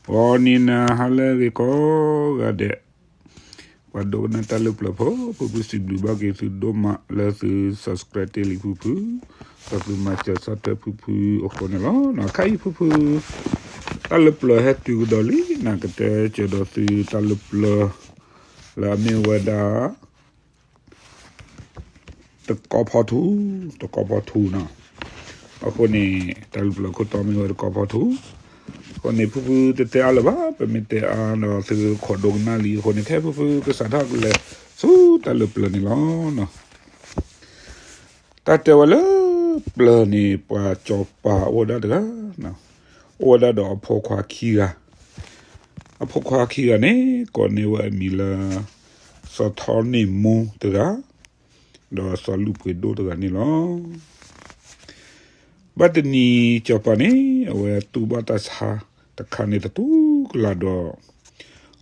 ဂီၤနံၤနၤဟါလၢအဂ့ၤကိးဂၤဒဲး, ပှၤဒိကနၣ်တၢ်လၢပျၢၤဖိ ဖုဖုစံးဘျုးဘၣ်က့ၤသုဒိၣ်မးလၢသု subscribe တ့ၢ်လံဖုဖု, ဒီးသုမၤစၢၤဆီၣ်ထွဲဖုဖုအဃိန့ၣ်လီၤ. ခဲအံၤဖုဖု တၢ်လၢပျၢၤဟဲတုၤကဒီးလံ, နကတဲစၢၤဒီးသုတၢ်လၢပျၢၤ လၢအမ့ၢ်ဝဲဒၣ် တကီဖီထူ, တကီဖီထူနီၤ. အဃိန့ၣ် တၢ်လၢပျၢၤခိၣ်တီမ့ၢ်ဝဲတကီဖီထူ. အဃိန့ၣ် ဖုဖုတတဲအါလၢၤဘၣ်, ပမ့ၢ်တဲအါဒီးသုခိးဒိကနၣ်လံအဃိန့ၣ် ခဲဖုဖုကစးထီၣ်ကလဲၤဆူတၢ်လၢပျၢၤန့ၣ်လီၤ. တၢ်တဲဝဲလၢပျၢၤန့ၣ် ပှၤစီၤပၤအိၣ်ဝဲဒၣ်တဂၤ, အိၣ်ဝဲဒၣ်ဒီးအဖိခွါခံဂၤ, အဖိခွါခံဂၤန့ၣ် ကိးန့ၢ်ဝဲအမံၤလၢ စီၤထီန့ၢ်မူတဂၤ, ဒီးစီၤလုၢ်ပှ့ၤဒိၣ်တဂၤန့ၣ်လီၤ. ဘၣ်တနံၤစီၤပၤန့ၣ် အဝဲတူၢ်ဘၣ်တၢ်ဆါတခါန့ၣ်တတူၢ်ကလာ်ဒီး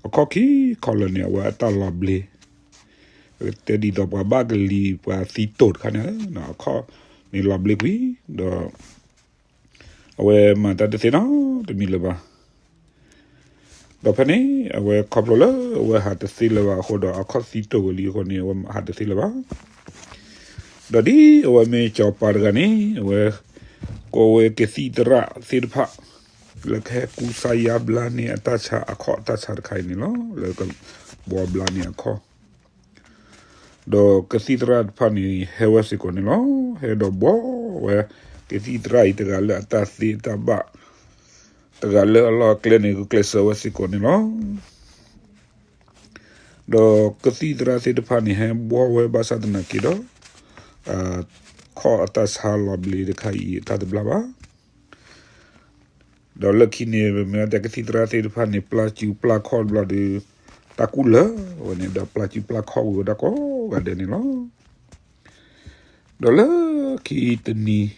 အခီၣ်ခံခီလၢာ်န့ၣ် အဝဲအတၢ်လီၤဘျ့, တဲဒ်သိးပှၤဘၣ်ကလံၤပှၤသံတိာ်တခါန့ၣ်, အခီၣ်န့ၣ်လီၤဘျ့ကွံာ်ဒီး အဝဲမၤတၢ်တသ့နီတမံၤလၢၤဘၣ်. ဒီးဖဲန့ၣ် အဝဲခီဖျိလၢအဝဲဟးတသ့လၢၤဘၣ်အဃိဒီး အခီၣ်သံတိာ်ဝဲလံအဃိန့ၣ် အဝဲဟးတသ့လၢၤဘၣ်. ဒီးဒ်အဝဲမ့ၢ်စီၤပၤတဂၤန့ၣ် အဝဲကိးဝဲကသံၣ်သရၣ်သ့ၣ်တဖၣ် လၢကဟဲကူစါယါဘျါန့ၢ်အတၢ်ဆါအခီၣ်အတၢ်ဆါတခါအံၤန့ၣ်လီၤ. လၢကဘှီဘျါန့ၢ်အခီၣ် ဒီးကသံၣ်သရၣ်တဖၣ်န့ၣ် ဟဲဝဲစ့ၢ်ကီးန့ၣ်လီၤ. ဟဲဒီးဘှီဝဲ ကသံၣ်သရၣ်အံၤတဂၤလၢအတၢ်သ့အတၢ်ဘၣ်, တဂၤလၢအလီၢ်အကျဲန့ၣ် ဂုာ်ကျဲးစၢးဝဲစ့ၢ်ကီးန့ၣ်လီၤ. ဒီးကသံၣ်သရၣ်သ့ၣ်တဖၣ်န့ၣ် ဟဲဘှီဝဲဘၣ်ဆၣ်သနာ်က့ဒီး ခီၣ်အတၢ်ဆါလီၤဘျ့တခါအံၤ အတၢ်တဘျါဘၣ်. ဒီးလၢခံန့ၣ် ပမ့ၢ်တဲကသံၣ်သရၣ်သ့ၣ်တဖၣ်န့ၣ် ပျၢ်စုပျၢ်ခီၣ်တဘျီဒီး တၢ်ကူၣ်လၢာ်ဝဲန့ၣ် ဒီးပျၢ်စုပျၢ်ခီၣ်ဝံၤဝဲဒၣ်ကိးဂၤဒဲးန့ၣ်လီၤ. ဒီးလၢခံတနံၤ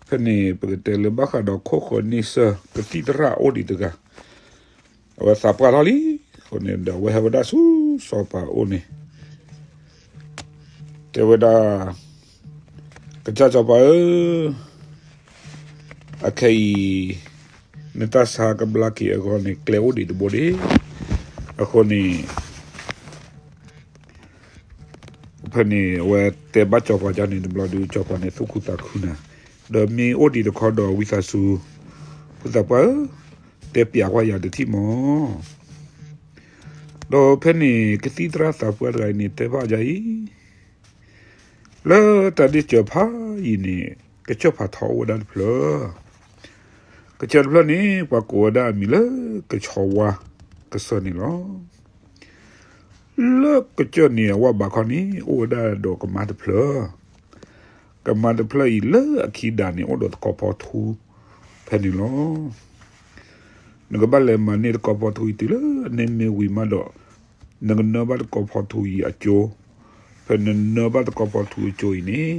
ဖဲန့ၣ် ပကတဲလၢဘၣ်ဃးဒီးခိၣ်ဃၢၤန့ဆၢၣ် ကသံၣ်သရၣ်အိၣ်ဒံးတဂၤ အဝဲသးပှၢ်ထီၣ်လံ. အဃိန့ၣ်ဒီး အဝဲဟဲဝဲဒၣ်ဆူစီၤပၤအိၣ်န့ၣ် တဲဝဲဒၣ်, ကစၢ်စီၤပၤဧၢ, အခဲအံၤ နတၢ်ဆါကဘျါက့ၤအဂီၢ်န့ၣ် ကျဲအိၣ်ဒံးတဘိဒံး. အဃိန့ၣ် ဖဲန့ၣ် အဝဲတဲဘၣ်စီၤပၤဒ်န့ၣ်တဘျီဒီး စီၤပၤန့ၣ် သူၣ်ခုသးခုနၤ, ဒီးမ့ၢ်အိၣ်ဒံးတခီဒီး ဝံသးစူၤ, ဖုသးပှၢ်ဧၢ, တဲပျးကွၢ်ယၤတထံၣ်မး. ဒီးဖဲန့ၣ် ကသံၣ်သရၣ်သးပှၢ်တဂၤအံၤန့ၣ် တဲဘၣ်ဒ်အံၤ, လၢတၢ်ဒ့ၣ်စၢၤဖးယံာ်န့ၣ် ကစၢၢ်ဖးထီအိၣ်ဝဲဒၣ်တဖျၢၣ်, ကစၢၢ်တဖျၢၣ်န့ၣ် ပှၤကိးဝဲဒၣ်အမံၤလၢ ကဆီဝါကစၢၢ်န့ၣ်လီၤ. လၢကစၢၢ်န့ၣ်အဝဲဘၣ်ခီန့ၣ် အိၣ်ဝဲဒၣ်ဒီးကမါတဖျၢၣ်, ကမါတဖျၢၣ်အံၤလၢအခံဒၣ်န့ၣ် အိၣ်ဒီးသကိးဖီထူဖဲန့ၣ်လီၤ. နကဘၣ်လဲၤမၤန့ၢ်သကိးဖီထူအံၤတုၤလၢအန့ၢ်မ့ၢ်ဝံၤမးဒီး နကနၢဘၣ်သကိးဖီထူအံၤအကၠိ, ဖဲနနၢဘၣ်သကိးဖီထူအကၠိအံၤန့ၣ်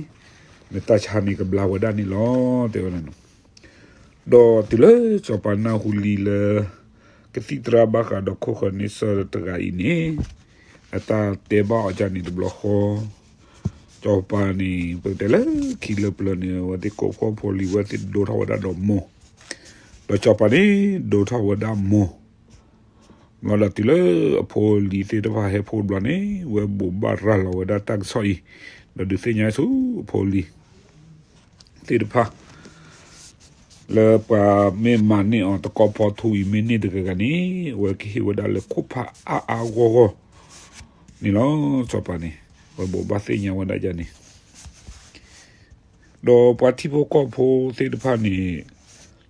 နတၢ်ဆါန့ၣ်ကဘျါဝဲဒၣ်န့ၣ်လီၤ တဲဝဲန့ၣ်. ဒီးတုၤလၢစီၤပၤနၢ်ဟူလံလၢ ကသံၣ်သရၣ်ဘၣ်ဃးဒီးခိၣ်ဃၢၤန့ဆၢၣ်တဂၤအံၤန့ၣ် အတၢ်တဲဘၣ်အီၤဒ်န့ၣ်တဘျီဃီ, စီၤပၤန့ၣ် ပကတဲလၢခံလၢပျၢၤန့ၣ် အဝဲသ့ၣ်ကိးဖှိၣ်ဖိလံၤ အဝဲသ့ၣ်ဒိးထီၣ်ဝဲဒၣ်ဒီးမိၢ်, ဒီးစီၤပၤန့ၣ် ဒိးထီၣ်ဝဲဒၣ်မိၢ် ဘျီဒီးတုၤလၢအဖိလံၤသ့ၣ်တဖၣ်ဟဲဖှိၣ်တဘျီန့ၣ် ဝဲဘိးဘၣ်ရၤလီၤဝဲဒၣ်တၢ်ကစီၣ်အံၤ, ဒီးဒုးသ့ၣ်ညါဆူအဖိလံၤသ့ၣ်တဖၣ် လၢပှၤမ့ၢ်မၤန့ၢ်အီၤသကိးဖီထူအံၤမ့ၢ်န့ၢ်တဂၤဂၤန့ၣ် အဝဲကဟ့ၣ်ဝဲဒၣ်လၢခိၣ်ဖးအါအါဂီၢ်ဂီၢ်န့ၣ်လီၤ. စီၤပၤန့ၣ် ဝဲဘိးဘၣ်သ့ၣ်ညါဝဲဒၣ်ဒ်န့ၣ် ဒီးပှၤထံဖိကီၢ်ဖိသ့ၣ်တဖၣ်န့ၣ်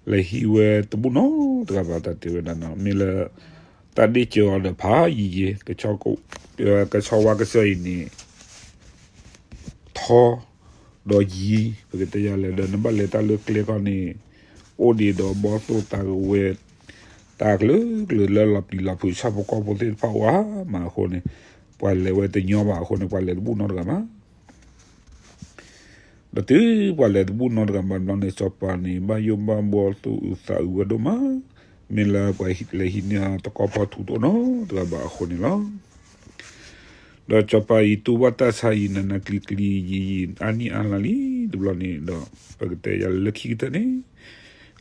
လဲၤဟံးဝဲတဘူၣ်နီတဂၤဘၣ် တၢ်တဲဝဲဒၣ်နီၤ မ့ၢ်လၢ တၢ်ဒ့ၣ်စၢၤအီၤဒီးဖးယံာ်ယံာ် ကဆီဝါကစၢၢ်အံၤန့ၣ် ထီ ဒီးယံၤ ပကတဲယၤလဲၣ် ဒီးနဘၣ်လဲၤတၢ်လၢကျဲခီန့ၣ် အိၣ်ဒံးဒီးဘီသိၣ်တၢ်ကဝဲၤ တၢ်ကလုာ်ကလုာ်လၢလီၤပျံၤလီၤဖုးဆၣ်ဖိကီၢ်ဖိသ့ၣ်တဖၣ်အိၣ်ဧါမးအဃိန့ၣ် ပှၤလဲၤဝဲတညီဘၣ်အဃိန့ၣ် ပှၤလဲၤတဘူၣ်နီတဂၤဘၣ် ဒီးတုၤပှၤလဲၤတဘူၣ်နီတဂၤဘၣ်ဘျီန့ၣ် စီၤပၤန့ၣ် ဘၣ်ယိၣ်ဘၣ်ဘှီသူၣ်အုးသးအုးဝဲဒိၣ်မး, မ့ၢ်လၢပှၤလဲၤဟံးန့ၢ်အီၤသကိးဖီထူတအိၣ်နီတဂၤဘၣ်အဃိန့ၣ်လီၤ. ဒီးစီၤပၤအံၤတူၢ်ဘၣ်တၢ်ဆါအံၤ နးနးကျံၤကျံၤယံာ်ယံာ် အါနံၣ်အါလါလံတဘျီန့ၣ်ဒီး ပကတဲယၤလၢခံကတၢၢ်န့ၣ်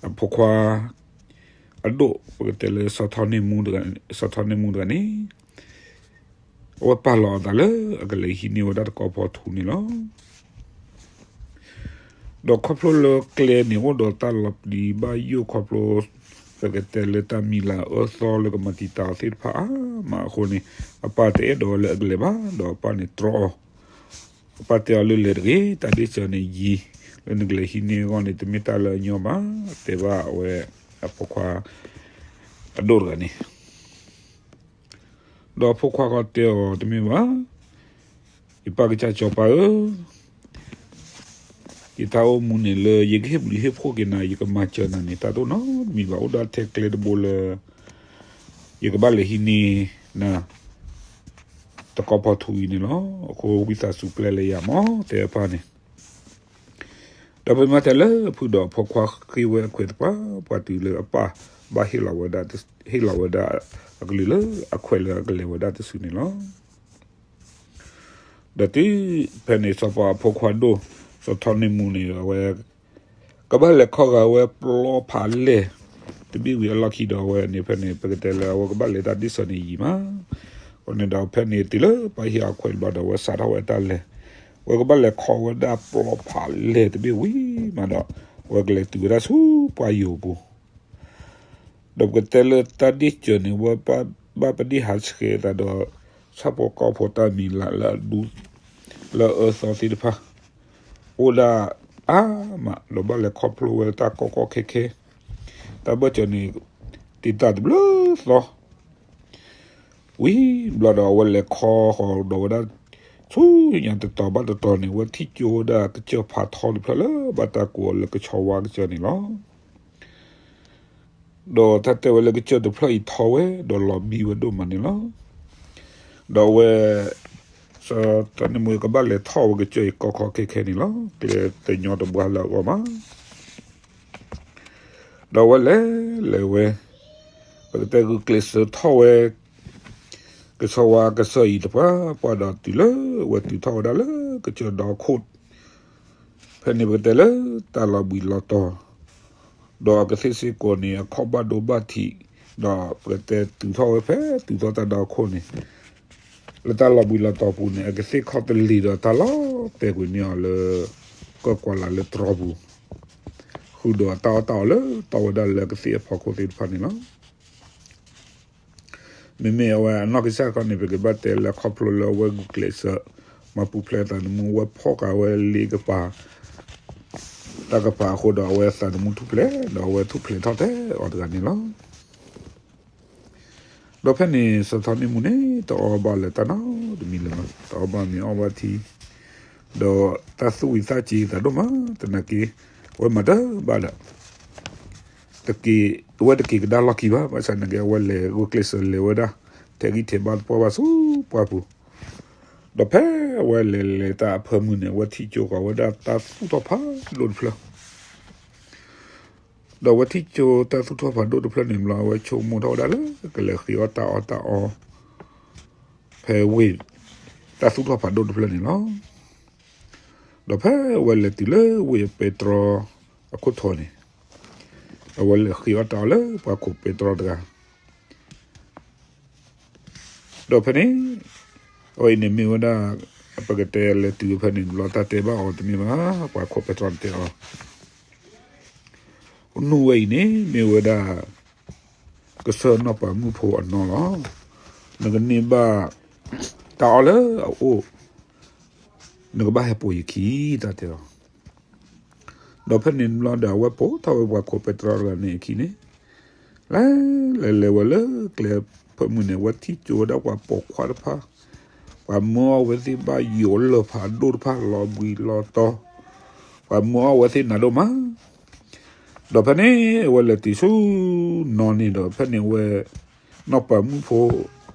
အဖိခွါ အ အဒိၣ် ပကတဲလၢ စီၤထီန့ၢ်မူတဂၤန့ၣ် အဝဲပာ်လီၤအသးလၢအကလဲၤဟံးန့ၢ်ဝဲဒၣ်တကီဖီထူန့ၣ်လီၤ. ဒီးခီဖျိလၢကျဲန့ၣ်အိၣ်ဒီးတၢ်လီၤပျံၤဘၣ်ယိၣ်ခီဖျိ ပကတဲလၢတၢ်မံၤလၤအၢသီလၢကမၤတံာ်တာ်အီၤသ့ၣ်တဖၣ်အါမးအဃိန့ၣ် အပၢ်တအဲၣ်ဒိးဝဲလၢအကလဲၤဘၣ် ဒီးအပၢ်န့ၣ်တြီအီၤ အပၢ်တဲအီၤလၢလဲၤတဂ့ၤ တၢ်ဒ့ၣ်စၢၤန့ၣ်ယံၤ လၢနကလဲၤဟံးန့ၢ်အဂီၢ်န့ၣ် တမ့ၢ်တၢ်လၢအညီဘၣ် တဲဘၣ်အဝဲအဖိခွါအဒိၣ်တဂၤန့ၣ် ဒီးအဖိခွါဃီတဲအီၤတမ့ၢ်ဘၣ် ယပၢ်ကစၢ်စီၤပၤဧၢ ယတၢ်အိၣ်မူန့ၣ်လၢယကဟ့ၣ်ဘျုးဟ့ၣ်ဖှိၣ်က့ၤနၤ ယကမၤစၢၤနၤန့ၣ် တၢ်တအိၣ်နီတမံၤဘၣ် အိၣ်ဒၣ်ထဲကျဲတဘိလၢ ယကဘၣ်လဲၤဟံးန့ၢ်နၤ တကီဖီထူအံၤန့ၣ်လီၤ. အဃိဝံသးစူၤပျဲလၢယၤမၢ် တဲအပၢ်န့ၣ် ဒီးပမ့ၢ်တဲလၢဖုဒီးအဖိခွါဃ့ဝဲအခွဲးတပှၢ်ပှၢ်တုၤလၢအပၢ် ဘၣ်ဟ့ၣ်လီၤဝဲဒၣ် ဟ့ၣ်လီၤဝဲဒၣ်အကလုၢ်လၢအခွဲးလၢအကလဲၤဝဲဒၣ်တစုန့ၣ်လီၤ. ဒီးတုၤဖဲန့ၣ်စီၤပၤအဖိခွါဒိၣ် စီၤထီန့ၢ်မူန့ၣ် အဝဲ ကဘၣ်လဲၤခီဂာ်ဝဲပျီဖးလဲၢ် တဘ့ၣ်ဝံၤအလီၢ်ခံဒီးအဝဲန့ၣ် ဖဲန့ၣ် ပကတဲလၢအဝဲကဘၣ်လဲၤတၢ်ဒ့ၣ်စၢၤန့ၣ်ယံၤမး အဃိန့ၣ်ဒီးဖဲန့ၣ်တုၤလၢပှၤဟ့ၣ်အခွဲးတဘျီဒီး အဝဲစးထီၣ်ဝဲတၢ်လဲၤ အဝဲကဘၣ်လဲၤခီဝဲဒၣ်ပျီဖးလဲၢ်တဘ့ၣ်ဝံၤမးဒီး အဝဲကလဲၤတုၤဝဲဒၣ်ဆူပှၢ်ယိာ်ပူၤ ဒီးပကတဲလၢတၢ်ဒ့ၣ်စၢၤန့ၣ် ဝဲဘၣ်ပဒ့ၣ်ဟးဆှဲးသးဒီး ဆၣ်ဖိကီၢ်ဖိတၢ်မံၤလၤလၢအဒူ လၢအအၢသီသ့ၣ်တဖၣ် အိၣ်ဒၣ်အါမး ဒီးဘၣ်လဲၤခီဖျိဝဲတၢ်ကီကီခဲခဲ တၢ်ဘၢၣ်စၢၤန့ၣ် တ့တၢ်တဘျုးသီ ဝံၤဘျီဒီးအဝဲလဲၤခီဃီၤဒီးဝဲဒၣ် ဆူညါတတီၤဘၣ်တတီၤန့ၣ် အဝဲထံၣ်ကၠိဝဲဒၣ်ကစၢၢ်ဖးထီတဖျၢၣ်လၢဘၣ်တၢ်ကိးအီၤလၢကဆီဝါကစၢၢ်န့ၣ်လီၤ. ဒီးတၢ်တဲဝဲလၢကစၢၢ်တဖျၢၣ်အံၤထီဝဲ ဒီးလီၤဘံဝဲဒိၣ်မးန့ၣ်လီၤ. ဒီးအဝဲ စီၤထီန့ၢ်မူကဘၣ်လဲၤထီၣ်ဝဲကစၢၢ်အံၤကီကီခဲခဲန့ၣ်လီၤ. ကျဲတညီတဘှါလၢအဂီၢ်မး ဒီးအဝဲလဲၤလဲၤဝဲ ပကတဲဂုာ်ကျဲးစၢးထီၣ်ဝဲ ကဆီဝါကစၢၢ်အံၤတပှၢ်ပှၢ်ဒီးတုၤလၢအဝဲတုၤထီၣ်ဝဲဒၣ်လၢကစၢၢ်ဒီခိၣ် ဖဲန့ၣ်ပကတဲလၢတၢ်လီၤဘှံးလီၤတီၤ ဒီးအကသ့ၣ်စ့ၢ်ကီးန့ၣ် အခီၣ်ဘၣ်ဒိဘၣ်ထံး ဒီးပကတဲတုၤထီၣ်ဝဲဖဲတုၤထီၣ်တၢ်ဒီခိၣ်န့ၣ် လၢတၢ်လီၤဘှံးလီၤတီၤပူၤန့ၣ် အကသ့ၣ်ခီၣ်တလံၤဒီးတၢ်လီၤတဲာ်ကွံာ်န့ၢ်အီၤလၢ ကၢၣ်ကွၢ်လၢ်လၢတြီပူၤ ဃုာ်ဒီးအတၢ်အီၣ်တၢ်အီလၢတီဝဲဒၣ်လၢအကသ့ၣ်အဖီခိၣ်သ့ၣ်တဖၣ်န့ၣ်လီၤ. မ့မ့ၢ်အဝဲအနီၢ်ကစၢ်တခီန့ၣ် ပကဘၣ်တဲလၢခီဖျိလၢအဝဲဂုာ်ကျဲးစၢး မၤပူၤဖျဲးအသးသမူ အဝဲဖီၣ်ဃာ်ဝဲလ့ကပၤ တၢ်ကပၤအဃိဒီး အဝဲသးသမူထူၣ်ဖျဲး ဒီးအဝဲထူၣ်ဖျဲးထီၣ်ထဲအီၤတဂၤန့ၣ်လီၤ. ဒီးဖဲန့ၣ် စီၤထီန့ၢ်မူန့ၣ် တအီၣ်ဘၣ်လၢၤတၢ်နီတမံၤလၢၤဘၣ်, တအီၣ်ဘၣ်မ့ၤအီၣ်ဘၣ်ထံ, ဒီးတၢ်သူၣ်ဝံၤသးစ့သးဒိၣ်မး, သနာ်က့ အဝဲမၤတဘၣ်ဒီး တက့ၤ, အဝဲတက့ၤကဒါလီၢ်ခံဘၣ်, ဘၣ်ဆၣ်သနာ်က့ အဝဲလဲၤဂုာ်ကျဲးစၢးလဲၤဝဲဒၣ် ထဲဂံၢ်ထဲဘါသပှၢ်ဘၣ်ဆူပှၢ်ပူၤ, ဒီးဖဲအဝဲလဲၤလဲၤတၢ်အဖၢမုၢ်န့ၣ် အဝဲထံၣ်ကၠိဃီၤဝဲဒၣ်တၢ်သူၣ်ထီၣ်ဖးဒိၣ်တဖျၢၣ် ဒီးအဝဲထံၣ်ကၠိတၢ်သူၣ်ထီၣ်ဖးဒိၣ်တဖျၢၣ်န့ၣ်ဘျီ အဝဲဆိကမိၣ်ထီၣ်ဝဲဒၣ်လၢကလဲၤဃ့အီၣ်တၢ်အီၣ်တၢ်အီ ဖဲဝ့ၢ်တၢ်သူၣ်ထီၣ်ဖးဒိၣ်တဖျၢၣ်န့ၣ်လီၤ. ဒီးဖဲအဝဲလဲၤတုၤလၢဝ့ၢ်အပဲတြီအခိၣ်ထိးန့ၣ် အဝဲလဲၤဃ့အီၣ်တၢ်အီၣ်လၢပှၤခိးပဲတြီတဂၤ ဒီးဖဲန့ၣ် အဝဲအံၤန့ၣ်မ့ၢ်ဝဲဒၣ် ပကတဲလဲၤတုၤဖဲန့ၣ်ဘျီ တၢ်တဲဘၣ်အီၤတမ့ၢ်ဘၣ်, ပှၤခိးပဲတြီန့ၣ်တဲအီၤ နူၢ်ဝဲအံၤန့ၣ် မ့ၢ်ဝဲဒၣ် ကစၢၢ်နီၢ်ပၤမုၣ်ဖိအနီၢ်လီၤ. နကန့ၢ်ဘၣ်တၢ်အီၣ်လၢအအိၣ် နကဘၣ်ဟဲပိာ်ယခံ တၢ်တဲအီၤ ဒီးဖဲန့ၣ်တဘျီဒီး အဝဲပိာ်ထီၣ်ဝဲပှၤခိးပဲတြီတဂၤန့ၣ်အခံန့ၣ် လဲၤလဲၤလဲၤဝဲလၢကျဲဖၢမုၢ်န့ၣ် အဝဲထံၣ်ကၠိဝဲဒၣ်ပှၤပိာ်ခွါတဖၣ်, ပှၤမၢအီၣ်ဝဲသ့ၣ်ဘၣ်ယိၣ်လၢၢ်ဖးဒိၣ်တဖၣ် လီၤဘှံးလီၤတီၤ, ပှၤမၢအီၣ်ဝဲသ့ၣ်နးဒိၣ်မး ဒီးဖဲန့ၣ် အဝဲလဲၤတုၤဆူနီၢ်န့ၣ်ဒီး ဖဲန့ၣ်အဝဲ နီၢ်ပၤမုၣ်ဖိ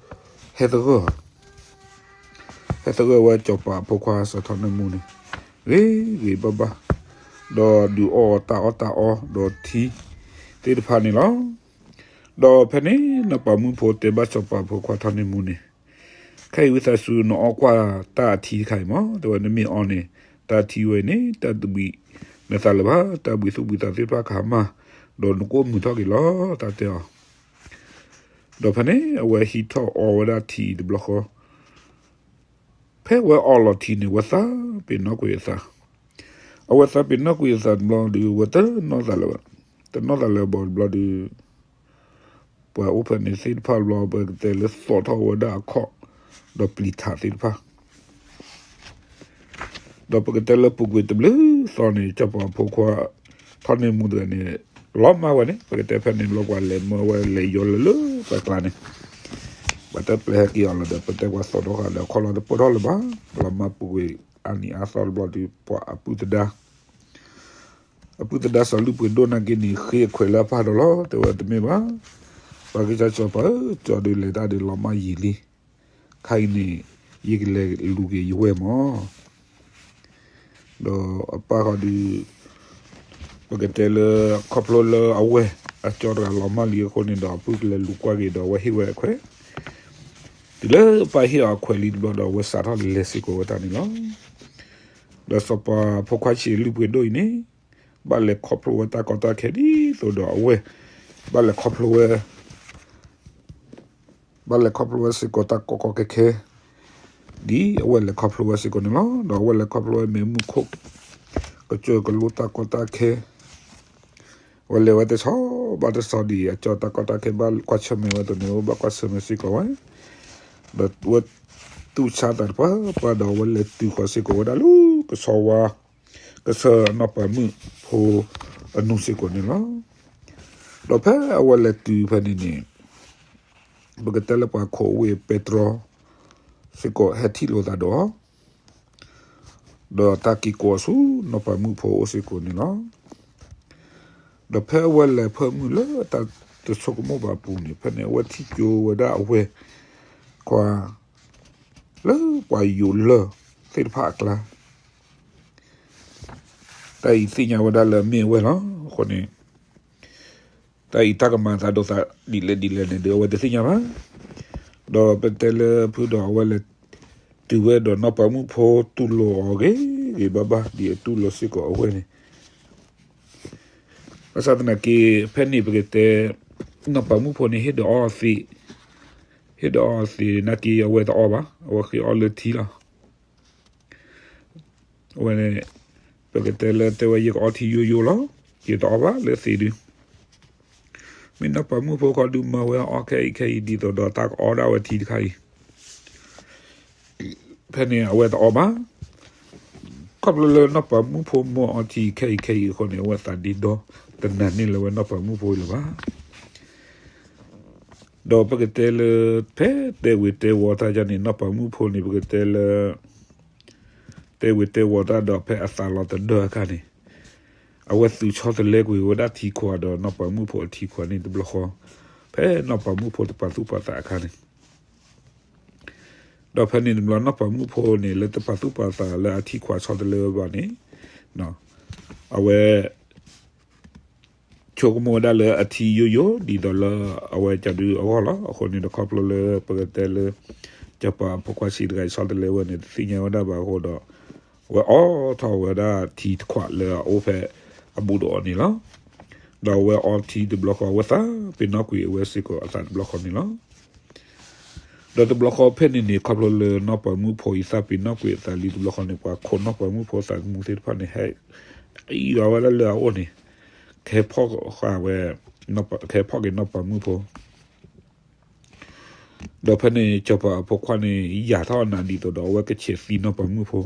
ဟဲသဂၢၢ် ဟဲသဂၢၢ်ဝဲစီၤပၤအဖိခွါစီၤထီန့ၢ်မူန့ၣ် ဂ့ၤဂ့ၤဘၣ်ဘၣ်, ဒီးဒုးအီၣ်တၢ်အီၣ်တၢ်အီ ဒီးထံသ့ၣ်တဖၣ်န့ၣ်လီၤ. ဒီးဖဲန့ၣ် နီၢ်ပၤမုၣ်ဖိတဲဘၣ်စီၤပၤအဖိခွါထီန့ၢ်မူန့ၣ် ခဲအံၤဝံသးစူၤ နအီကွၢ်တၢ်အထံတခါအံၤမး, တဲဝဲ နမ့ၢ်အီန့ၣ် တၢ်ထံဝဲအံၤန့ၣ် တၢ်တဘှံးနသးလၢၤဘၣ်, တၢ်ဘှံးသူၣ်ဘှံးသးသ့ၣ်တဖၣ်ကဟါမၢ်, ဒီးနကအိၣ်မုာ်ထီၣ်က့ၤလီၤ တၢ်တဲအီၤ. ဒီးဖဲန့ၣ် အဝဲဟံးထီၣ်အီဝဲဒၣ်ထံတဘျီဃီ, ဖဲဝဲအီလီၤထံန့ၣ် ဝဲသးပ့ၤနီၣ်ကွံာ်အသး, အဝဲသးပ့ၤနီၣ်ကွံာ်အသးတဘျီဒီး ဝဲတနီၣ်သးလၢၤဘၣ်, တနီၣ်သးလၢၤဘၣ်တဘျီဒီး ပှၤအိၣ်ဖဲန့ၣ်သ့ၣ်တဖၣ်တဘျီ ပကတဲလၢသိးထီၣ်ဝဲဒၣ်အခီၣ်, ဒီးပျံၤထးသ့ၣ်တဖၣ် ဒီးပကတဲလၢပူၤကွံာ်တဘျုးသီန့ၣ် စီၤပၤဖိခွါ ထီၣ်န့ၢ်မူတဂၤန့ၣ် လီၤမၢ်ဝဲန့ၣ် ပကတဲဖဲန့ၣ်ဘျီ ပှၤလဲၤမၢဝဲလဲၤယီၤလၢလၢပှၤကျါန့ၣ်, ပှၤတပျဲဟဲက့ၤအီၤလီၤဒီး ပတဲပှၤသိးထီၣ်ဃာ်ဒီးအခီၣ်လီၤတပၢၢ်ထီၣ်လၢၤဘၣ်, လီၤမၢ်ပူၤကွံာ်အါနံၤအါသီတဘျီဒီး ပှၤအပုၢ်သဒါ အပုၢ်သဒါစီၤလုၢ်ပှ့ၤဒိၣ်နာ်က့န့ၣ် ဃ့အခွဲးလၢအပၢ်ဒီးလီၤ တဲဝဲတမ့ၢ်ဘၣ်, ပှၤကစၢ်စီၤပၤဧၢ ကၠီဒုးလဲၤတၢ်ဒုးလီၤမၢ်ယံာ်လံ, ခါအံၤန့ၣ် ယကလဲၤလူၤက့ၤယဝဲၢ်မၢ် ဒီးအပၢ်ဃီဒုး ပကတဲလၢခီဖျိလၢအဝဲၢ်အကၠီတဂၤလီၤမၢ်လံအဃိန့ၣ်ဒီး အပုၢ်ကလဲၤလူၤကွၢ်က့ၤဒီး အဝဲဟ့ၣ်ဝဲအခွဲး, တုၤလၢပၢ်ဟ့ၣ်အီၤအခွဲးလံတဘျီဒီး အဝဲစးထီၣ်လဲၤစ့ၢ်ကီးဝဲတၢ်န့ၣ်လီၤ. ဒီးစီၤပၤဖိခွါဆံးလုၢ်ပှ့ၤဒိၣ်အံၤန့ၣ် ဘၣ်လဲၤခီဖျိဝဲတၢ်ကီတၢ်ခဲဒ်သိးဒီးအဝဲၢ် ဘၣ်လဲၤခီဖျိဝဲ ဘၣ်လဲၤခီဖျိဝဲစ့ၢ်ကီးတၢ်ကီကီခဲခဲ ဒ်အဝဲၢ်လဲၤခီဖျိဝဲစ့ၢ်ကီးန့ၣ်လီၤ. ဒီးအဝဲၢ်လဲၤခီဖျိဝဲမ့ၣ်အူမုၢ်ခိၣ် ကစၢၢ်ကလိတၢ်ကီတၢ်ခဲ အဝဲလဲၤဝဲတဆီဘၣ်တဆီဒ်အကၠီတၢ်ကီတၢ်ခဲဘၣ်ကွၢ်ဆၢၣ်မဲာ်ဝဲတန့ၣ် ဘၣ်ကွၢ်ဆၢၣ်မဲာ်စ့ၢ်ကီးဝဲ, ဒီးဝဲသူၣ်ဆါသးတပှၢ်ပှၢ်ဒီး အဝဲလဲၤတုၤဃီၤစ့ၢ်ကီးဝဲဒၣ်လၢကဆီဝါ ကဆီနီၢ်ပၤမုၣ်ဖိအနူၢ်စ့ၢ်ကီးန့ၣ်လီၤ. ဒီးဖဲအဝဲလဲၤတုၤဖဲန့ၣ်န့ၣ် ပကတဲလၢပှၤခိးဝ့ၢ်ပဲတြီစ့ၢ်ကီးဟဲထံၣ်လိာ်သးဒီး ဒီးတၢ်က့ၤကိးဆူနီၢ်ပၤမုၣ်ဖိအိၣ်စ့ၢ်ကီးန့ၣ်လီၤ. ဒီးဖဲအဝဲလဲၤဖၢမုၢ်လၢတၢ်တဆိကမိၣ်ဘၣ်အပူၤန့ၣ် ဖဲန့ၣ်အဝဲထံၣ်ကၠိဝဲဒၣ်အဝဲၢ်ခွါ လၢပှၤယိးလၢၢ်သ့ၣ်တဖၣ်အကျါ တၢ်အံၤသ့ၣ်ညါဝဲဒၣ်လၢအမ့ၢ်အဝဲၢ်လီၤ. အဃိန့ၣ် တၢ်အံၤတၢ်ကမၤသးဒိးသးဒ်လဲၣ်ဒ်လဲၣ်န့ၣ်ဒီး အဝဲတသ့ၣ်ညါဘၣ်. ဒီးပတဲလၢဖုဒီးအဝဲလဲၤတုၤဝဲဒီးနီၢ်ပၤမုၣ်ဖိတူၢ်လိာ်အီၤဂ့ၤဂ့ၤဘၣ်ဘၣ် ဒ်အတူၢ်လိာ်စ့ၢ်ကီးအဝဲၢ်န့ၣ် ဘၣ်ဆၣ်သနာ်က့ ဖဲန့ၣ်ပကတဲ နီၢ်ပၤမုၣ်ဖိန့ၣ် ဟ့ၣ်ဒီးအီသံး, ဟ့ၣ်ဒီးအီသံးနာ်က့ အဝဲတအီဘၣ်, အဝဲဃ့အီလၢထံလီၤ. အဝဲန့ၣ် ပကတဲလၢတဲဝဲ ယကအီထံယိယိလီၤ, ယတအီဘၣ်လၢသံးဒုး. မ့ၢ်နီၢ်ပၤမုၣ်ဖိခီဒုးမၢဝဲအီခဲအံၤခဲအံၤ ဒ်သိးဒီးတၢ်ကအီဒၣ်ဝဲထံတခါအံၤ ဖဲန့ၣ်အဝဲတအီဘၣ်. ခီဖျိလၢနီၢ်ပၤမုၣ်ဖိမၢအီထံခဲအံၤခဲအံၤအဃိန့ၣ် အဝဲသးဒ့ဒီတနာ်န့ၢ်လၢၤဝဲနီၢ်ပၤမုၣ်ဖိအံၤလၢၤဘၣ်. ဒီးပကတဲလၢ ဖဲတဲဝ့ၤတဲဝီၤတၢ်ယါန့ၣ် နီၢ်ပၤမုၣ်ဖိန့ၣ် ပကတဲလၢ တဲဝ့ၤတဲဝီၤတၢ်ဒီးဖဲအသးလီၤတဒၢအခါန့ၣ် အဝဲသုးဆီတလဲကွံာ်ဝဲဒၣ်ထံခွးဒီးနီၢ်ပၤမုၣ်ဖိအထံခွးန့ၣ်တဘျီဃီ ဖဲနီၢ်ပၤမုၣ်ဖိတပာ်သူၣ်ပာ်သးအခါန့ၣ် ဒီးဖဲန့ၣ်တဘျီနီၢ်ပၤမုၣ်ဖိန့ၣ် လၢတပာ်သူၣ်ပာ်သးလၢအထံခွးဆီတလဲဝဲဘၣ်န့ၣ် အဝဲ ဆိကမိၣ်ဝဲဒၣ်လၢအထံယိယိ ဒ်သိးလၢအဝဲကဒုအဂီၢ်လီၤ. အဃိန့ၣ်ဒီးခီဖျိလၢပကတဲလၢ စီၤပၤအဖိခွါဆံးတဂၤအံၤဆီတလဲဝဲန့ၣ် တသ့ၣ်ညါဝဲဒၣ်ဘၣ်အဃိဒီး အဝဲအိးထီၣ်ဝဲဒၣ်ထံတခွးလၢအအိၣ်ဖဲအဘူးဒီးအီၤန့ၣ်လီၤ. ဒီးအဝဲအီထံတဘျီဃီ အဝဲသးပ့ၤနီၣ်ကွံာ်အဝဲစ့ၢ်ကီးအသးတဘျီဃီန့ၣ်လီၤ. ဒီးတဘျီဃီဖဲန့ၣ်န့ၣ် ခီဖျိလၢနီၢ်ပၤမုၣ်ဖိအံၤသးပ့ၤနီၣ်ကွံာ်အသးလံတဘျီဃီန့ၣ် ပှၤခိးနီၢ်ပၤမုၣ်ဖိသးသမူသ့ၣ်တဖၣ်န့ၣ် ဟဲအံၤဒီးဝဲဒၣ်လၢအအိၣ်န့ၣ် ကဟဲဖီၣ်ဃာ်ဝဲ ကဟဲဖီၣ်က့ၤနီၢ်ပၤမုၣ်ဖိ ဒီးဖဲန့ၣ် စီၤပၤအဖိခွါန့ၣ် ယၢ်ထီၣ်အနးဒ်သိးဒီး အဝဲကဆဲးသံနီၢ်ပၤမုၣ်ဖိ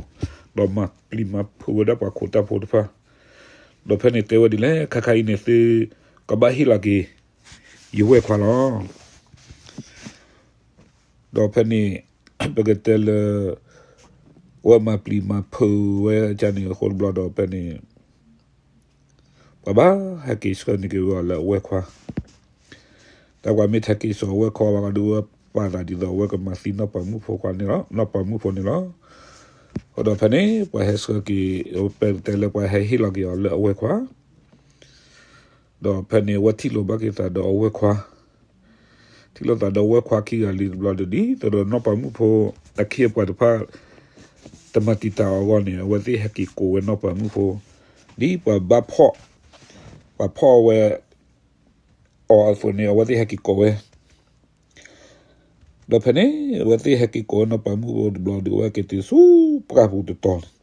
ဒီးမၤပျံၤမၤဖုးဝဲဒၣ်ပှၤခိးတၢ်ဖိတဖၣ် ဒီးဖဲန့ၣ်တဲဝဲဒ်လဲၣ် ခါခါအံၤန့ၣ် သုကဘၣ်ဟ့ၣ်လီၤက့ၤ ယဝဲၢ်ခွါလီၤ. ဒီးဖဲန့ၣ် ပကတဲလၢ အဝဲမၤပျံၤမၤဖုးဝဲဒၣ်န့ၣ်အဃိတဘျီဒီးဖဲန့ၣ် ပှၤဘၣ်ဟဲက့ၤဆှၢန့ၢ်က့ၤဝဲအီၤလၢအဝဲၢ်ခွါ တၢ်ပှၤမ့ၢ်ထဲက့ၤစိာ်အဝဲၢ်ခွါဘၣ်ကဒီး ဝဲပာ်သးဒ်သိးအဝဲကမၤသံနီၢ်ပၤမုၣ်ဖိခွါန့ၣ်လီၤ. နီၢ်ပၤမုၣ်ဖိန့ၣ်လီၤ. အဃိဒီးဖဲန့ၣ် ပှၤဟဲဆှၢက့ၤ ပကတဲလၢပှၤဟဲဟ့ၣ်လီၤက့ၤအီၤလၢအဝဲၢ်ခွါ ဒီးဖဲန့ၣ် အဝဲထံၣ်လိာ်ဘၣ်က့ၤသးဒီးအဝဲၢ်ခွါ ထံၣ်လိာ်သးဒီးဝဲၢ်ခွါခံဂၤလံတဘျီဒီး ဒ်သိးဒီးနီၢ်ပၤမုၣ်ဖိ အခ့အပှၤတဖၣ် တမၤတံာ်တာ်အီၤအဂီၢ်န့ၣ် အဝဲသ့ၣ်ဟဲက့ၤကိးဝဲနီၢ်ပၤမုၣ်ဖိ ဒ်ပှၤဘၣ်ဖီၣ် ပှၤဖီၣ်ဝဲ အီၣ်အသိးန့ၣ် အဝဲသ့ၣ်ဟဲက့ၤကိးဝဲ, ဒီးဖဲန့ၣ် အဝဲသ့ၣ်ဟဲက့ၤကိးဝဲနီၢ်ပၤမုၣ်ဖိတဘျီဒီး အဝဲက့ၤတုၤဆူပှၢ်ပူၤတတီၤန့ၣ်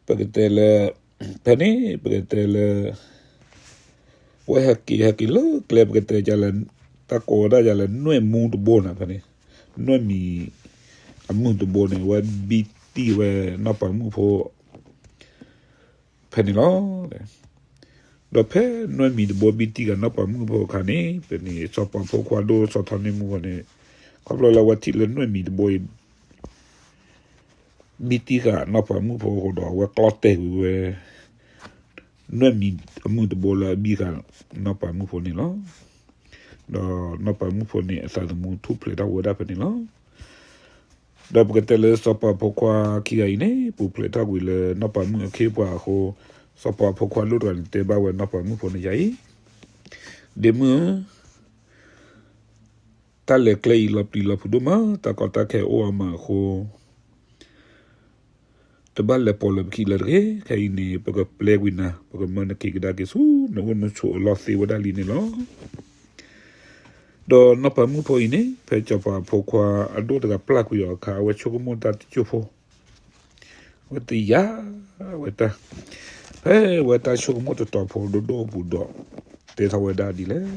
ပကတဲလၢ, ဖဲန့ၣ် ပကတဲလၢ ဝဲဟဲက့ၤ ဟဲက့ၤလၢကျဲ ပကတဲလၢ တၢ်ကိးဝဲဒၣ်ယၤလၢ နွဲၣ်မူတဘိန့ၣ်ဖဲန့ၣ်, နွဲၣ်မံၤအမုၢ်တဘိန့ၣ် အဝဲဘံတံၢ်ဝဲနီၢ်ပၤမုၣ်ဖိ ဖဲန့ၣ်လီၤ. ဒီးဖဲနွဲၣ်မံၤတဘိဘံတံၢ်ဃာ်နီၢ်ပၤမုၣ်ဖိအခါန့ၣ် ဖဲန့ၣ် စီၤပၤဖိခွါဒိၣ်စီၤထီန့ၢ်မူဖိန့ၣ် ခီဖျိလၢအဝဲထံၣ်လၢနွဲၣ်မံၤတဘိအံၤ ဘံတံၢ်ဃာ်နီၢ်ပၤမုၣ်ဖိအဃိဒီး အဝဲကျီတဲာ်ကွံာ်ဝဲ နွဲၣ်မံၤအမုၢ်တဘိလၢအဘံဃာ်နီၢ်ပၤမုၣ်ဖိန့ၣ်လီၤ. ဒီးနီၢ်ပၤမုၣ်ဖိန့ၣ် အသးသမူထူၣ်ဖျဲးထီၣ်ဝဲဒၣ်ဖဲန့ၣ်လီၤ. ဒီးပကတဲလၢစီၤပၤဖိခွါခံဂၤအံၤန့ၣ် ပူၤဖျဲးထီၣ်ကွံာ်လၢနီၢ်ပၤမုၣ်အခ့အပှၤအဃိ, စီၤပၤဖိခွါဒိၣ်တဂၤန့ၣ် တဲဘၣ်ဝဲနီၢ်ပၤမုၣ်ဖိန့ၣ်ယၤအံၤ, ဒ့မုၣ်ဧၢ, တၢ်လဲၤကျဲအံၤလီၤပျံၤလီၤဖုးဒိၣ်မး, တၢ်ကီတၢ်ခဲအိၣ်အါမးအဃိ တဘၣ်လဲၤပိာ်လၢပခံလၢၤတဂ့ၤ. ခဲအံၤန့ၣ် ပကပျဲကွံာ်နၤ, ပကမၢနက့ၤကဒါက့ၤဆူနအိၣ်နဆိးအလီၢ်သ့ဝဲဒၣ်လံန့ၣ်လီၤ. ဒီးနီၢ်ပၤမုၣ်ဖိအံၤန့ၣ် ဖဲစီၤပၤဖိခွါအဒိၣ်တဂၤပျၢ်ကွံာ်အီၤအခါ အဝဲဆိကမိၣ်တၢ်တစိၢ်ဖိ ဝဲတယာ်ဝဲတၢ်, ဖဲဝဲတၢ်ဆိကမိၣ်တတီၤဖိဒိၣ်ဒိၣ်အပူၤဒီး တဲထီၣ်ဝဲဒၣ်ဒ်လဲၣ်,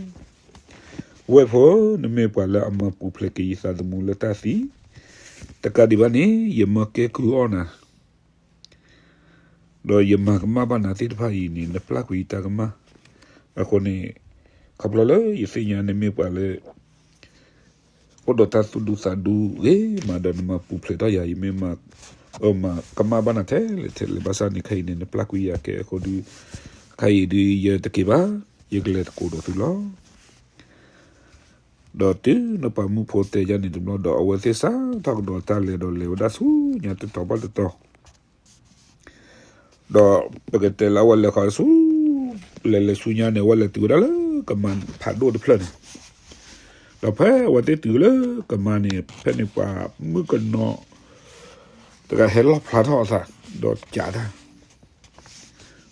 ဝဲၢ်ဖိ, နမ့ၢ်ပှၤလၢအမၤပူၤဖျဲးက့ၤယသးသမူလၢတၢ်သံ, တကးဒံးဘၣ်န့ၣ် ယမၢကဲကုၢ်အီၣ်နၤ ဒီးယမၤကမၣ်ဘၣ်နၤသ့ၣ်တဖၣ်အံၤန့ၣ် နပျၢ်ကွံာ်ယတၢ်ကမၣ်. အဃိန့ၣ် ခီဖျိလၢယသ့ၣ်ညါနမ့ၢ်ပှၤလၢ အိၣ်ဒီးတၢ်သူၣ်ဒူသးဒူဂ့ၤမးဒီး နမၤပူၤဖျဲးထီၣ်ယၤ, ယမ့ၢ်မၤ မၤကမၣ်ဘၣ်နၤထဲလဲၣ်ထဲလဲၣ်ဘၣ်ဆၣ်န့ၣ် ခဲအံၤန့ၣ် နပျၢ်ကွံာ်ယၤကဲအဃိဒီး ခဲအံၤဒုးယတက့ၤဘၣ်, ယကလဲၤသကိးဒီးသုလီၤ. ဒီးတုၤနီၢ်ပၤမုၣ်ဖိတဲယၤန့ၣ်တဘျီဒီး အဝဲသ့ၣ်စးထီၣ်ကဒီးတၢ်လဲၤဒီးလဲၤဝဲဒၣ်ဆူညါတတီၤဘၣ်တတီၤ ဒီးပကတဲလၢအဝဲလဲၤဃီၤဆူ, လဲၤလဲၤဆူညါန့ၣ် အဝဲလဲၤတုၤဝဲဒၣ်လၢကမၤဖးဒိၣ်တဖျၢၣ်န့ၣ်, ဒီးဖဲအဝဲသ့ၣ်တုၤလၢကမၤန့ၣ် ဖဲန့ၣ်ပှၤမုၣ်ကနီၤတဂၤဟဲလီၣ်ဖျါထီၣ်အသး ဒီးကးတၢ်,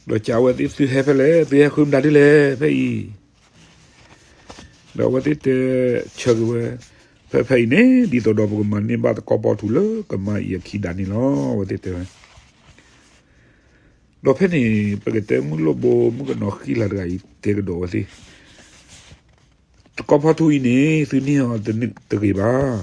ဒီးကးဝဲသ့ၣ် သုဟဲဖဲလဲၣ်, သုဟဲဃုမတၤဒ်လဲၣ် ဖဲအံၤ ဒီးအဝဲသ့ၣ်တဲဆၢက့ၤဝဲ, ဖဲဖဲအံၤန့ၣ် ဒ်သိးဒီးပကမၤန့ၢ်ဘၣ်သကိးဖီထူလၢကမၤအံၤအခံဒၣ်န့ၣ်လီၤ အဝဲသ့ၣ်တဲဝဲ. ဒီးဖဲန့ၣ် ပကတဲမုၣ်လိၣ်ဘိမုၣ်ကနီၤဃံလၤတဂၤအံၤတဲကဒီးဝဲသ့ၣ်, သကိးဖီထူအံၤန့ၣ် သုန့ၢ်အီၤတဂ့ၤဘၣ်.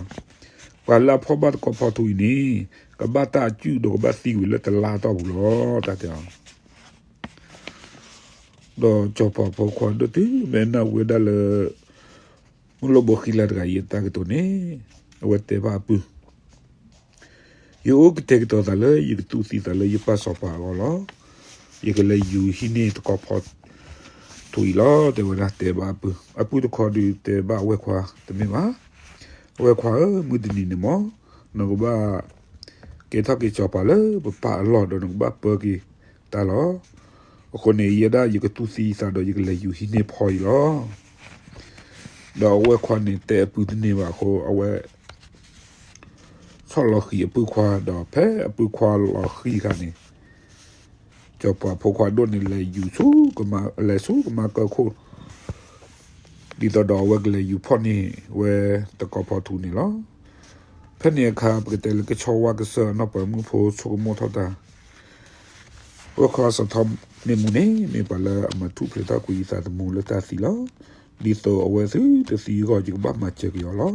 ပှၤလၢအဖီၣ်ဘၣ်သကိးဖီထူအံၤန့ၣ် ကဘၣ်တၢ်အစုၣ်ဒီးကဘၣ်သံကွံာ်လၢတလါအတီၢ်ပူၤလီၤ တၢ်တဲအီၤ ဒီးစီၤပၤဖိခွါဒိၣ်တုၤမ့ၢ်နၢ်ဟူဝဲဒၣ်လၢ မုၣ်လိၣ်ဘိဃံလၤတဂၤအံၤအတၢ်ကတိၤန့ၣ် အဝဲတဲဘၣ်အပုၢ်, ယအိၣ်ကတဲာ်ကတီၤသးလၢယကသူၣ်သံသးလၢယပၢ်စီၤပၤအဂီၢ်လီၤ. ယကလဲၤယူၤဟံးန့ၢ်သကိးဖီထူအံၤလီၤ တဲဝဲဒၣ် တဲဘၣ်အပုၢ်. အပုၢ်တခီဒုးတဲဘၣ်အဝဲၢ်ခွါတမ့ၢ်ဘၣ်, အဝဲၢ်ခွါဧၢ, မုၢ်တနံၤန့ၣ်မ့ၢ် နကဘၣ်ကဲထီၣ်က့ၤစီၤပၤလၢပပၢ်အလီၢ်ဒီးနကဘၣ်ပၢက့ၤတၢ်လီၤ. အဃိန့ၣ် ယဲဒၣ်ယကသူၣ်သံသးဒီးယကလဲၤယူၤဟံးန့ၢ်ဖီအံၤလီၤ. ဒီးအဝဲၢ်ခွါန့ၣ်တဲအပုၢ်တန့ၢ်ဘၣ်အဃိ အဝဲ ဆီၣ်လီၤဃံၤအပုၢ်ခွါဒီးဖဲအပုၢ်ခွါလီၤဃံၤအခါန့ၣ် စီၤပၤဖိခွါဒိၣ်န့ၣ် လဲၤယူၤဆူကမါ, လဲၤဆူကမါကၢၢ်ခိၣ် ဒ်သိးဒီးအဝဲကလဲၤယူၤဖီၣ်န့ၢ်ဝဲသကိးဖီထူန့ၣ်လီၤ. ဖဲန့ၣ်အခါ ပကတဲလၢကဆီဝါကစၢၢ်အနီၢ်ပၤမုၣ်ဖိဆိကမိၣ်ထီၣ်တၢ်, ဝဲၢ်ခွါစီၤထီန့ၢ်မူန့ၣ် မ့ၢ်ပှၤလၢအမၤထူၣ်ဖျဲးထီၣ်ကွံာ်ယသးသမူလၢတၢ်သံလီၤ. ဒ်သိးအဝဲသုတသံအဂီၢ် ယကဘၣ်မၤစၢၤက့ၤအီၤလီ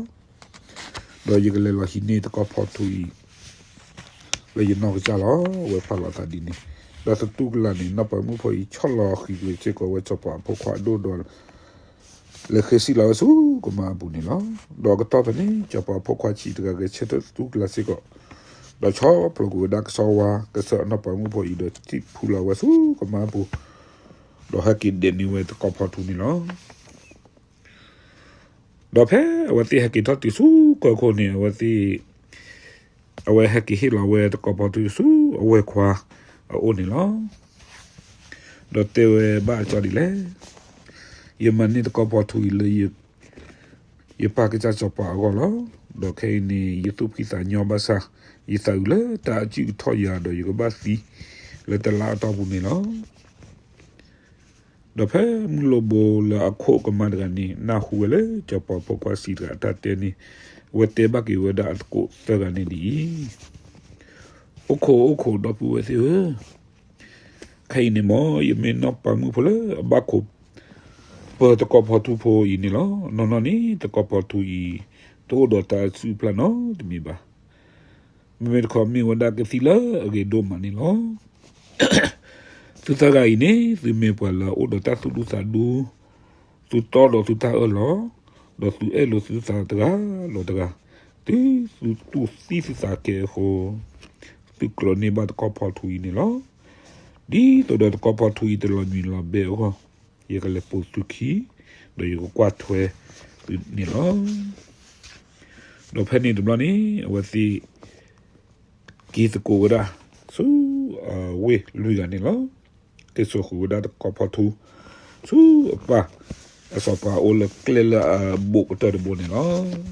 ၤ. ဒီးယကလဲၤလီၤဟံးန့ၢ်သကိးဖီထူအံၤ လၢယနီၢ်ကစၢ်လီၤ. အဝဲဖးလီၤအသးဒ်န့ၣ်, ဒီးသတူၢ်ကလာ်န့ၣ် နီၢ်ပၤမုၣ်ဖိအံၤ ဆီၣ်လီၤဃံၤကွံာ်စ့ၢ်ကီးဝဲစီၤပၤဖိခွါအဒိၣ်ဒီး လဲၤဃ့စံးလီၤဝဲဆူကမါအပူၤန့ၣ်လီၤ. ဒီးအကတီၢ်ဖဲန့ၣ် စီၤပၤဖိခွါဆံးတဂၤဂဲၤဆၢထၢၣ်သတူၢ်ကလာ်စ့ၢ်ကီး, ဒီးဆီဖျိကွံာ်ဝဲဒၣ်ကဆီဝါကစၢၢ်အနီၢ်ပၤမုၣ်ဖိအံၤ ဒီးထံၣ်ဖူလီၤဝဲဆူကမါအပူၤ, ဒီးဟဲက့ၤဒဲးန့ၢ်ဝဲသကိးဖီထူန့ၣ်လီၤ. ဒီးဖဲအဝဲသ့ၣ်ဟဲက့ၤထီၣ်တုၤဆူကၢၢ်ခိၣ်န့ၣ် အဝဲသ့ၣ် အဝဲဟဲက့ၤဟ့ၣ်လီၤဝဲသကိးဖီထူဆူအဝဲၢ်ခွါအအိၣ်န့ၣ်လီၤ. ဒီးတဲဝဲဘၣ်အကၠီဒ်လဲၣ်, ယမၤန့ၢ်သကိးဖီထူအံၤလၢ ယပၢ်ကစၢ်စီၤပၤအဂီၢ်လီၤ. ဒီးခဲအံၤန့ၣ် ယသူၣ်ဖှံသးညီဘၣ်ဆၣ်, ယသးအုးလၢတၢ်အစုၣ်ကထီၣ်ယၤဒီး ယကဘၣ်သံလၢတလါအတီၢ်ပူၤန့ၣ်လီၤ. ဒီးဖဲမုၢ်လိၣ်ဘိလၢအခိၣ်ကမၣ်တဂၤန့ၣ် နၢ်ဟူဝဲလၢစီၤပၤဖိခွါစံးတဂၤအတၢ်တဲန့ၣ်, အဝဲတဲဘၣ်က့ၤဝဲဒၣ်အသကိးသၢဂၤန့ၣ်ဒ်အံၤ, အိၣ်ခိးအိၣ်ခိးဒီပုၢ်ဝဲၢ်သ့ၣ်ဧၢ, ခဲအံၤန့ၣ်မ့ၢ် ယမ့ၢ်နီၢ်ပၤမုၣ်ဖိလၢအဘၣ်ခိး ပၢၤသကိးဖီထူဖိအံၤန့ၣ်လီၤ. နီၢ်နီၢ်န့ၣ် သကိးဖီထူအံၤ တအိၣ်ဒီးတၢ်အစုၣ်အဖျၢၣ်နီတမံၤဘၣ်. မ့မ့ၢ်တခီမ့ၢ်ဝဲဒၣ်ကသံၣ်လၢအဂ့ၤဒိၣ်မးန့ၣ်လီၤ. သုသၢဂၤအံၤန့ၣ် သုမ့ၢ်ပှၤလၢအအိၣ်ဒီးတၢ်သူၣ်ဒူသးဒူ, သုတီဒီးသုတၢ်အၢၣ်လီၤ, ဒီးသုအဲၣ်လိာ်သုသးတဂၤလီၤတဂၤ, တုၤသုတူၢ်သံသုသးကဲအဃိ, သုကျိးန့ၢ်ဘၣ်သကိးဖီထူအံၤန့ၣ်လီၤ. ဒ်သိးဒီးသကိးဖီထူအံၤတလီၤညွံးလီၤဘဲအဂီၢ်, ယကလဲၤပိာ်သုခံ, ဒီးယကကွၢ်ထွဲသုန့ၣ်လီၤ. ဒီးဖဲန့ၣ်တဘျီန့ၣ် အဝဲသ့ၣ် က့ၤသကိးဝဲဒၣ် ဆူအဝ့ၢ်လွံၢ်ဂၤန့ၣ်လီၤ. က့ၤစိာ်ဃုာ်ဝဲဒၣ်သကိးဖီထူ ဆူအပၢ်အစီၤပၤအအိၣ်လၢကျဲလၢအဘူးကတၢၢ်တဘိန့ၣ်လီၤ.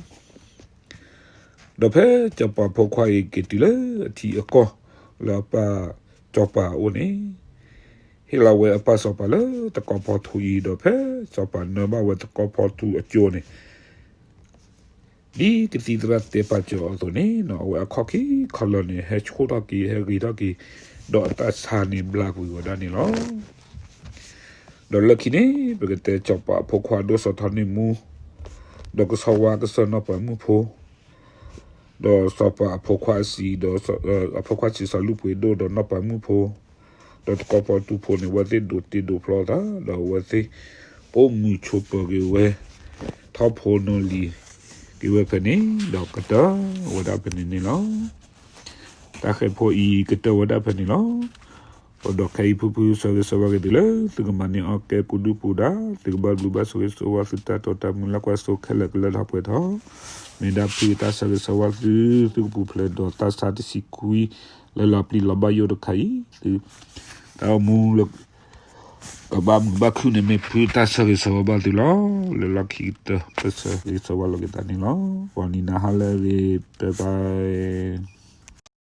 ဒီးဖဲစီၤပၤဖိခွါအံၤက့ၤတုၤလၢအထံအကီၢ်လၢအပၢ်စီၤပၤအအိၣ်န့ၣ်, ဟ့ၣ်လီၤဝဲအပၢ်စီၤပၤလၢသကိးဖီထူအံၤ, ဒီးဖဲစီၤပၤနၢဘၣ်ဝဲသကိးဖီထူအကၠိန့ၣ် ဒ်ကသံၣ်သရၣ်တဲပာ်စၢၤအီၤအသိးန့ၣ်, အဝဲအခီၣ်ခံခီလီၤန့ၣ် ဟဲဆိၣ်ထီၣ်က့ၤ ဟဲဂ့ၤထီၣ်က့ၤ, ဒီးအတၢ်ဆါန့ၣ်ဘျါကွံာ်ဝဲဒၣ်န့ၣ်လီၤ. ဒီးလၢခံန့ၣ် ပကတဲစီၤပၤအဖိခွါဒိၣ်စီၤထီန့ၢ်မူ, ဒီးကဆီဝါကစၢၢ်နီၢ်ပၤမုၣ်ဖိ, ဒီးစီၤပၤအဖိခွါစံး, ဒီးအဖိခွါစံးစီၤလုၢ်ပှ့ၤဒိၣ်ဒီးနီၢ်ပၤမုၣ်ဖိ, ဒီးသကိးဖီထူဖိန့ၣ် အဝဲသ့ၣ်ဒိးတ့ဒိးဖျီသး, ဒီးအဝဲသ့ၣ်အိၣ်မုာ်ဆိးပၢၤက့ၤဝဲ, ထီၣ်ဖိနီၣ်လံၤက့ၤဝဲဖဲန့ၣ်, ဒီးကတၢၢ်ဝဲဒၣ်ဖဲန့ၣ်န့ၣ်လီၤ. တၢ်ဃဲၤဖိအံၤကတၢၢ်ဝဲဒၣ်ဖဲန့ၣ်လီၤ. ဒီးခဲအံၤဖုဖုဆၢဂ့ၤဆၢဝါက့ၤသုလၢ သုကမၤန့ၢ်အီၣ်ကဲကိးဒူၣ်ပူၤဒၣ်, သုကဘၣ်ဘျုးဘၣ်ဆိၣ်ဂ့ၤဆိၣ်ဝါ သုတၢ်တိာ်တၢ်မုၢ်လၢ်ကွၢ်စိခဲလၢာ်ကလၢထီၣ်ပှဲၤထီၣ်, မ့ၢ်ဒၣ်ဖုတၢ်ဆၢဂ့ၤဆၢဝါသု, သုကပူၤဖျဲးဒီးတၢ်ဆါတဆံခွံ လၢလီၤပျံၤလီၤဘၣ်ယိၣ်တခါအံၤ, သုတၢ်အိၣ်မူလၢ ကဘၣ်မုာ်ဘၣ်ခုၣ်န့ၣ် မ့ၢ်ဖုတၢ်ဆၢဂ့ၤဆၢဝါဘၣ်သုလီၤ. လၢလီၢ်ခံကတၢၢ် ပဆၢဂ့ၤဆၢဝါလိာ်က့ၤသးန့ၣ်လီၤ. ပှၤနံၤနၤဟါလၢအဂ့ၤ, bye bye.